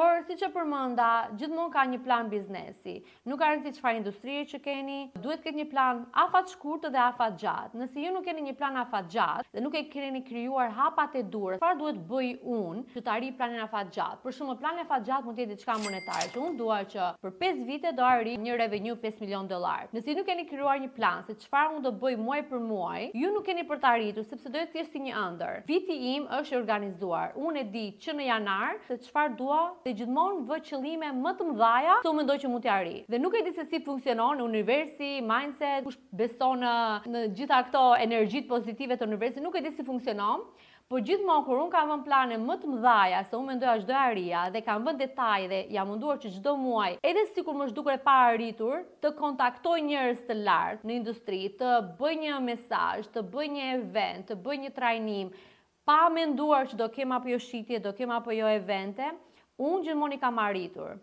Por, siç e përmenda, gjithmonë ka një plan biznesi. Nuk ka rëndësi çfarë industrie që keni, duhet të ketë një plan afatshkurtër dhe afatgjatë. Nëse ju nuk keni një plan afatgjatë dhe nuk e keni krijuar hapat e duhur, çfarë duhet bëj unë që të arrij planin afatgjatë? Për shembull, plani afatgjatë mund të jetë diçka monetare, që unë dua që për 5 vite do arrij një revenue 5 milion dollar. Nëse ju nuk keni krijuar një plan se çfarë unë do bëj muaj për muaj, ju nuk keni për të arritur, sepse do jetë thjesht si një ëndër. Viti im është i organizuar. Unë e di që në janar se çfarë dua dhe gjithmonë vë qëllime më të mëdha se unë mendoj që mund t'i arrij. Dhe nuk e di se si funksionon universi, mindset, kush beson në gjitha këto energjitë pozitive të universit, nuk e di si funksionon. Po gjithmonë kur unë kam vënë plane më të mëdha se unë mendoja çdo arrija dhe kam vënë detaje dhe jam munduar që çdo muaj, edhe sikur më është dukur e paarritur, të kontaktoj njerëz të lartë në industri, të bëj një mesazh, të bëj një event, të bëj një trajnim, pa menduar që do kem apo jo shitje, do kem apo jo evente, unë gjithmonë i kam arritur.